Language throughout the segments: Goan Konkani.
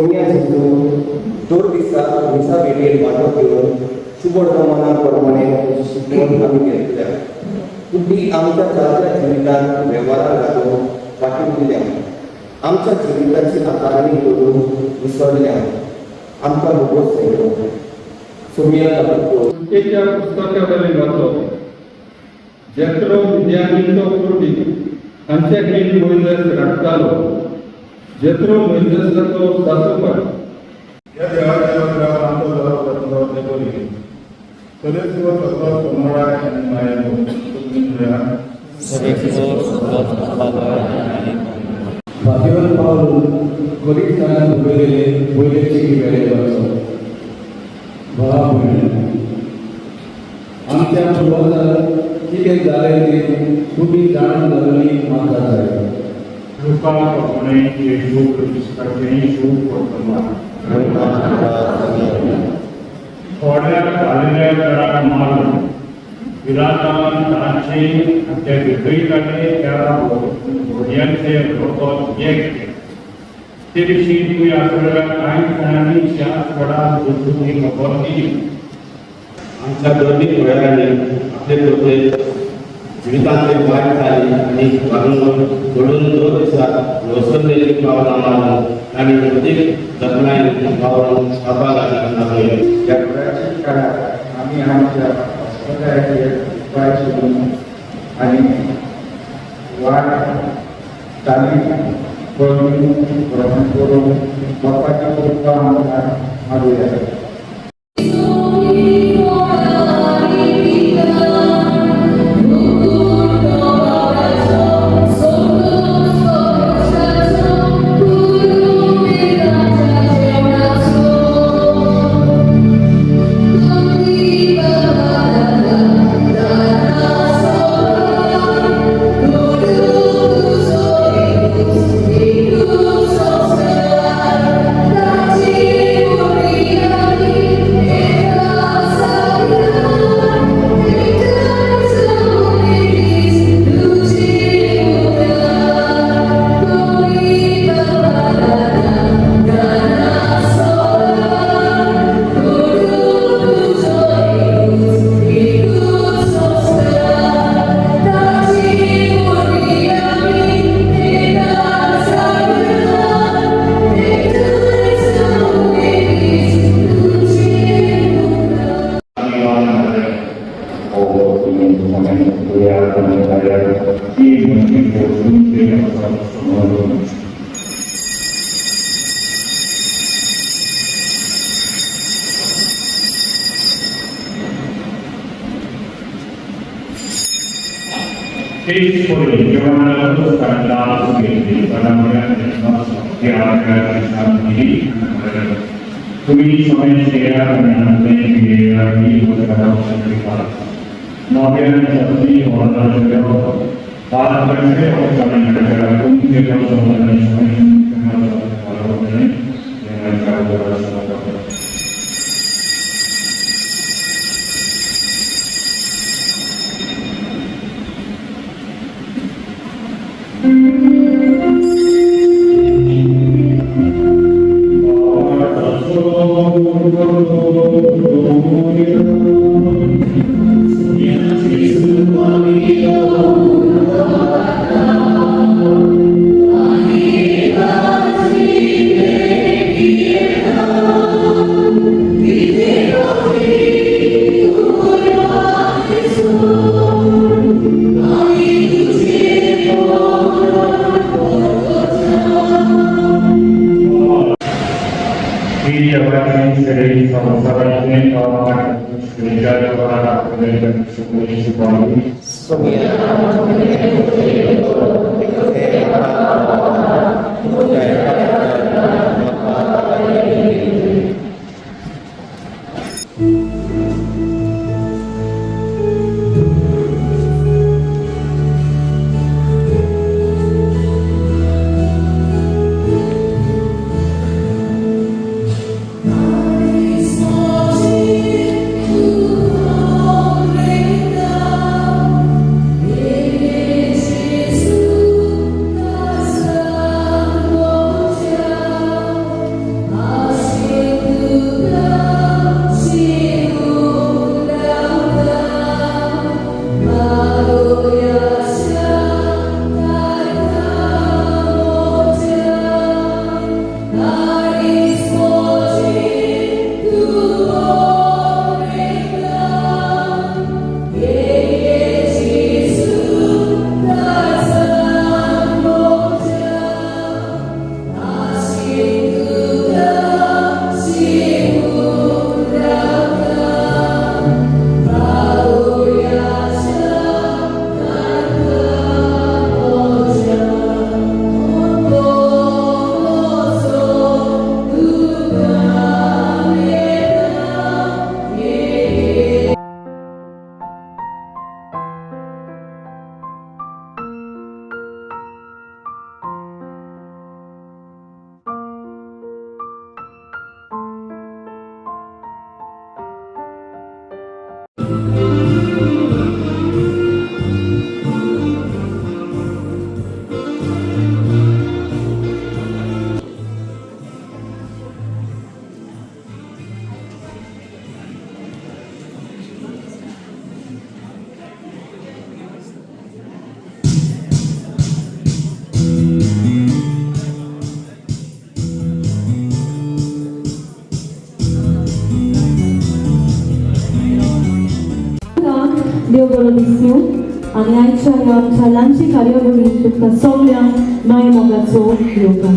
सोमिया जेजू दर दिसा मिसा भेटेर वांटो घेवन शुभवर्तमाना प्रमाणे तुजी शिकवण आमी घेतल्या. तूं ती आमच्या चालत्या जिवितांत वेव्हाराक घालून वांटून दिल्या. आमच्या जिविताची आकारणी करून विसरल्या. आमकां भोगोस जायलो. सोमिया कापिको. सुटकेच्या पुस्तकावयलें वाचप. जेत्रो, मिद्यानीचो पुर्वीक, हांचे हित मोयजेस राखतालो. जेत्रो मोयजेसाचो सासूबाय. ह्या देवाच्या उपरांत आमचो धर्म जातलो तें बरी सदस्य सगळो सोमवार आनी माया. भाग्यवान पावलून करिंथांत बरयलेले पयले चिटी वेळे वाचप. भावा भयणी, आमच्या पुर्वजांक कितें जालें तें तुमी जाणून जाल्ली म्हाका जाय. लुका प्रमाणे येशू क्रिस्ताचें शुभ वर्तमान. थोड्या घालेल्या कराक मारून पिलातान तांचे ते विकयताले त्या भुरग्यांचे रगत एक केलें. ते विशीं तुवें आसलेल्या कांय जाणांनी त्याच वेळार जेजूक ही खबर दिली. आमच्या गर्दीक वेळांनी आपले कृपेत जिवितांतले वायट चाली आनी वागणूक घडून दर दिसा वसरलेली पावलां मारून आनी अदीक जतनायेन वावरून बापा लागीं आपयलें. ह्या प्राचीन काळात आमी आमच्या अस्मितायेचेर उपाय सोदून आनी वाट चाली करून ग्रहण करून बापाची कृपा आमकां मागुया. सोमिया. देव बरो दिसूं आनी आयच्या ह्या आमच्या ल्हानशी कार्यावळीन तुमकां सगळ्यांक माय मोगाचो येवकार.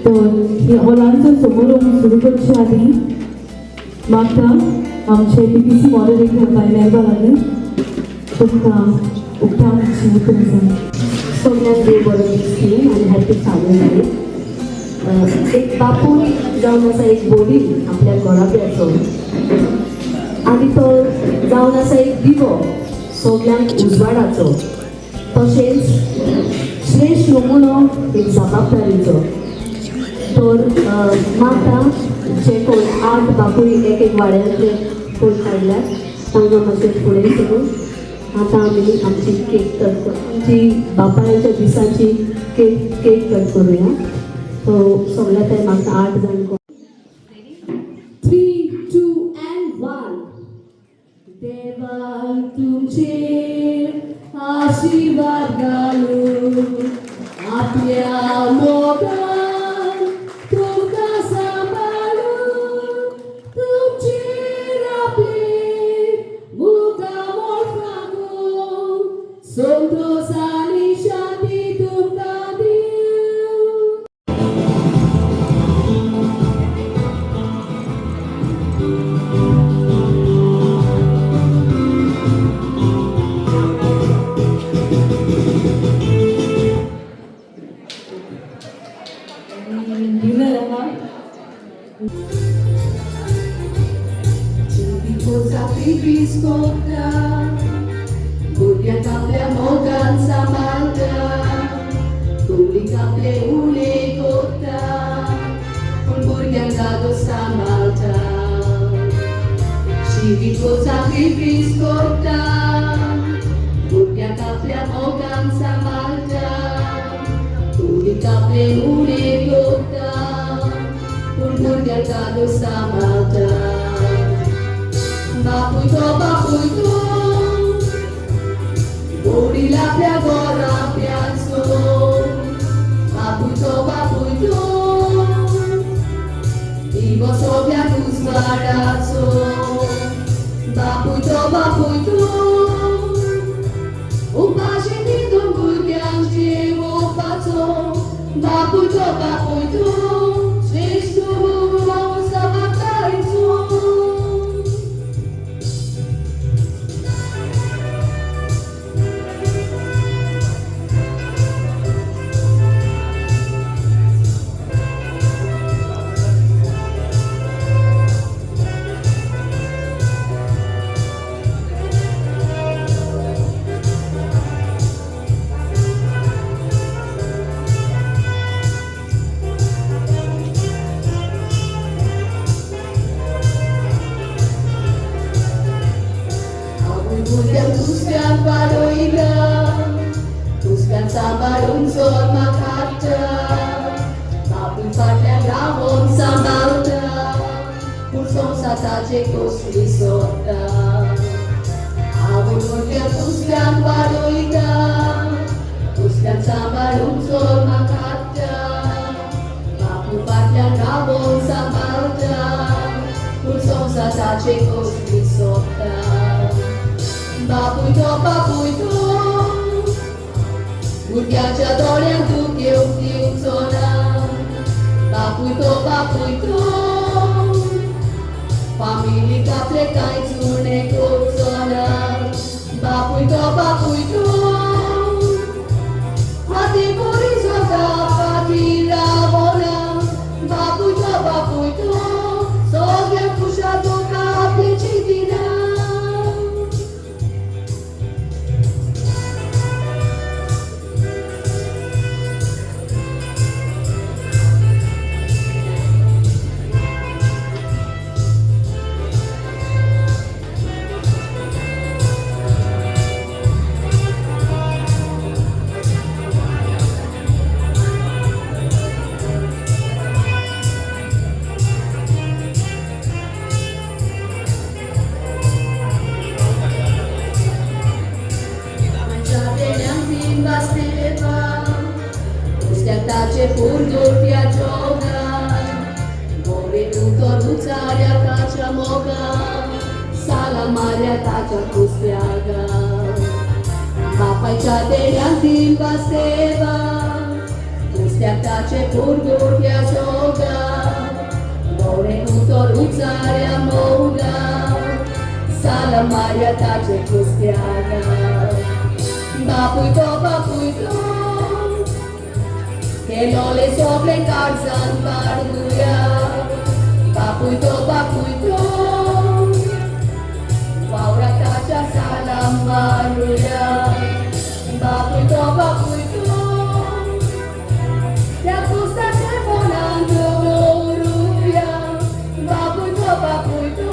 तर ही हो ल्हानसो समारोह सुरू करचे आदी म्हाका आमचे पीपीसी मॉडरेटर बाय मेळपा लागले तुमकां उक्तावणाची उतरां सांग. सगळ्यांक देव बरो दिसूं आनी हॅपी फादर्स डे. एक बापूय जावन आसा एक बोली आपल्या घराब्याचो आनी तो जावन आसा एक दिवो सगळ्यांक उजवाडाचो, तशेंच श्रेश्ठ नमुनो एक जबाबदारीचो. तर माता जे कोण 8 बापूय एक एक वाड्यांतले कोण काडल्यात तांकां मातशें फुडें सरून आतां आमी आमची केक कट, आमची बापायच्या दिसाची केक कट करुया. सो सगळ्या ते म्हाका 8 जाण. 3, 2 and 1. देवान तुमचेर आशीर्वाद घालूं, आपल्या मोगान तुमकां सांबाळूं, तुमचेर आपले मुखामळ फागूं, संतोष आनी शांती तुमकां दिवं. डिनर आहा. Sacrifício conta, भुरग्यांक आपल्या मोगान सांबाळटा, कुडीक आपले उले कोत्ता, पूण भुरग्यांक जागो सांबाळटा. जिवीत sacrifício कोत्ता, भुरग्यांक आपल्या मोगान सांबाळटा, कुडीक आपले उले कोत्ता, पूण भुरग्यांक जागो सांबाळटा. बापूय तो बापूय तो वडील आपल्या घराब्याचो, बापूय तो बापूय तो दिवो सगळ्यांक उजवाडाचो, बापूय तो बापूय तो उपाशी न्हिदून भुरग्यांक जेवोवपाचो, बापूय तो बापूय तो श्रेश्ठ जबाबदारीचो. आवय भुरग्यांक दुसऱ्यांक वाडयला, दुसऱ्यांक सांबाळून जल्माक हाडटा, बापूय फाटल्यान रावोन सांबाळटा, पूण संवसाराचे कसली सोदता. आवय भुरग्यांक दुसऱ्यांक वाडयता, दुसऱ्यांक सांबाळून जल्माक हाडटा, बापूय फाटल्यान रावोन सांबाळटा, पूण संवसाराचे कसली सोदता. बापूय तो बापूय तो भुरग्याच्या दोळ्यांत दूक येवंक दिवचो ना, बापूय तो बापूय तो फामिलीक आपले कांयच उणें करचो ना, बापूय तो बापूय तो हाती बरी जाता फाटीं रावना, बापूय तो बापूय तो सगळ्यांक खुशाल दवरता आपलें चिंतिना. ताच्या मोगा, साला मारया ताच्या कुस्त्यागा. बापायच्या देण्यातील सेवा, कुस्त्याक ताचे पुरगुट्या जोगा, गोडे उतर उचाऱ्या मोगा, साला मारया ताचे कुस्त्यागा. बापूय तो बापूय तो, केलोले सोपले काळजान बाळगुया. बापूय तो बापूय तो, वावरा ताच्या साला मारुया. बापूय तो बापूय तो, त्या कुस्ताच्या मनान दवरुया. बापूय तो बापूय तो,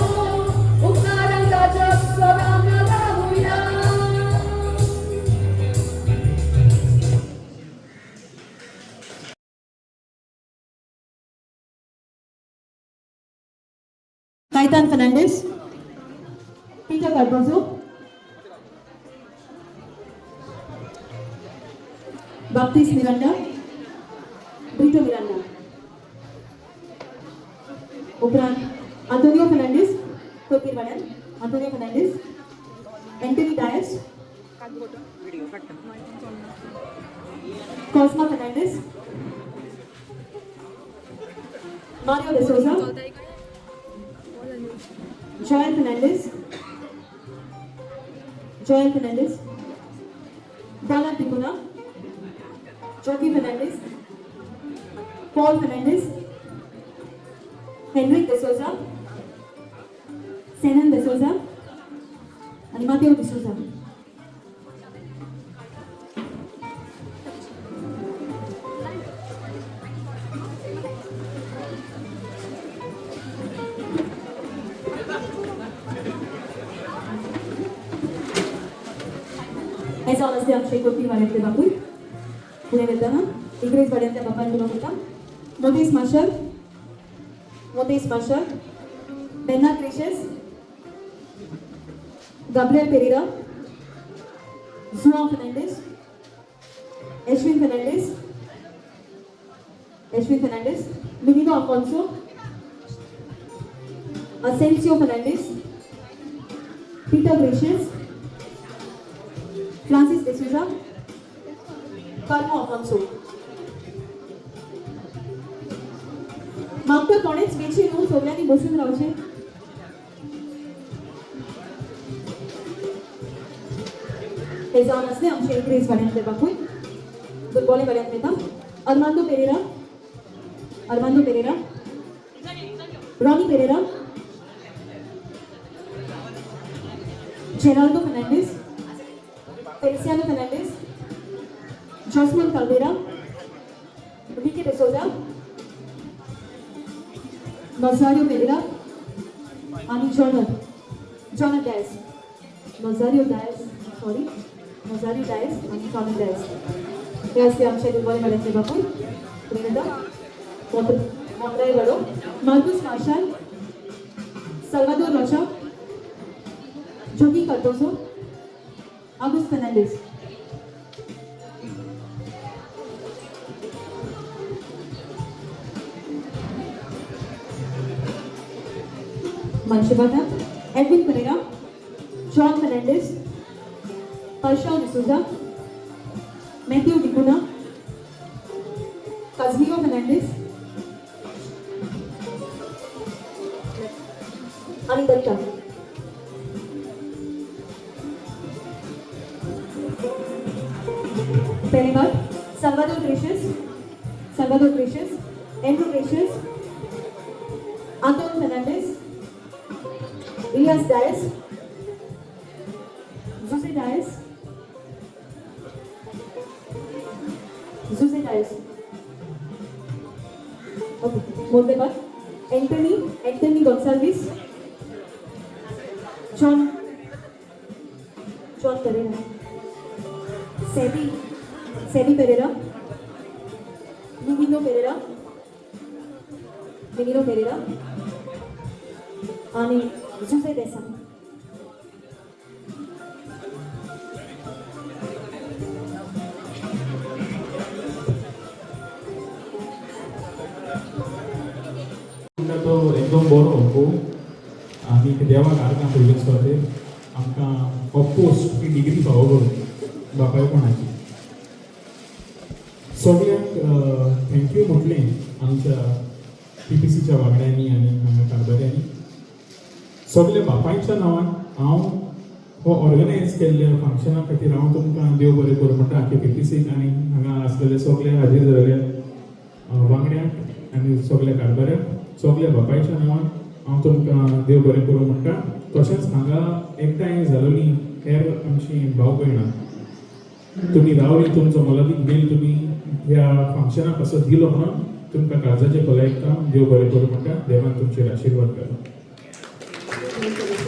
उपकारान ताच्या सदां रावुया. Kaitan Fernandez, Peter Cardozo, Baptiste Miranda, Brito Miranda. उपरांत Antonio Fernandes, कोकीरवाड्यान Antonio Fernandes, Anthony Dias, Cosma Fernandes, Mario D'Souza, Joel Fernandes, Joel Fernandes, Dala Tikuna, Jockey Fernandes, Paul Fernandes, Henrik D'Souza, Senan D'Souza आणि मातेव D'Souza. हे जावन आसले आमचे कोती वाड्यांतले बापूय. फुडें वतना इंग्रेज वाड्यांतल्या बापायन तुका करता Motes Marshal, Motes Marshal, Bernard Gracious, Gabriel Pereira, Juan Fernandes, Ashwin Fernandes, Ashwin Fernandes, Minino Afonso, Asensio Fernandes, Peter Gracious, Francis D'Souza, Carmo Afonso. मागता कोणेच वेची न्हू, सगळ्यांनी बसून रावचें. हे जावन आसले आमचे इंग्रेज वाड्यांतले बापूय. दुर्बोले वाड्यांत वता Armando Pereira, Armando Pereira, Ronnie Pereira, Geraldo Fernandes, Feliciano Fernandes, Josman Caldera, Vicky D'Souza, Nazario Pereira आणि जॉनर जॉनर डायस, नजारियो डायस, सॉरी, नजारियो डायस आणि जॉनर डायस. हे असले आमचे दुर्बोले वाड्यांतले बापूय. फुडें वता मोत्राय वाडो Marcus Marshal, Salvador Rocha, Jogi Cardozo, August Fernandes. मनशेबादा Edwin Pereira, John Fernandes, Parsha D'Souza, Matthew D'Cunha, Kazmio Fernandes आणि Datta. पेरेबाद Salvador Gracious, Salvador Gracious, Andrew Gracious, Anton Fernandes, Elias Dias, Jose Dias, Jose Dias. Okay, मोरदेबाद Anthony, Anthony Gonsalves, John, John Pereira, Sebi, Sebi Pereira, Minino Pereira, Minino Pereira आणि जुसे देसा. तो एकदम बरो अंकू. आमी देवाक आर्गां पयले सुवातेर आमकां हो पोस्ट ही डिग्री फावो करून बापायपणाची. सगळ्यांक thank you म्हटलें आमच्या पीपीसीच्या वांगड्यांनी आनी हांगा कारभाऱ्यांनी. सगल्या बापायच्या नांवान हांव हो ऑर्गनायज केल्ल्या फंक्शना खातीर हांव तुमकां देव बरें करूं म्हणटा. आख्खे पीपीसीक आनी हांगा आसलेले सगळे हाजीर जाल्ले वांगड्यांक आनी सगल्या कारभाऱ्यांक, सगल्या बापायच्या नांवान हांव तुमकां देव बरें करूं म्हणटा. तशेंच हांगा एकठांय जालोली हेर आमची भाव भयणां, तुमी रावली, तुमचो मोलादीक वेळ तुमी ह्या फंक्शना पासत दिलो म्हणून तुमकां काळजाचे खोलायेक देव बरें करूं म्हणटा. देवान तुमचेर आशिर्वाद घालूं. Thank you.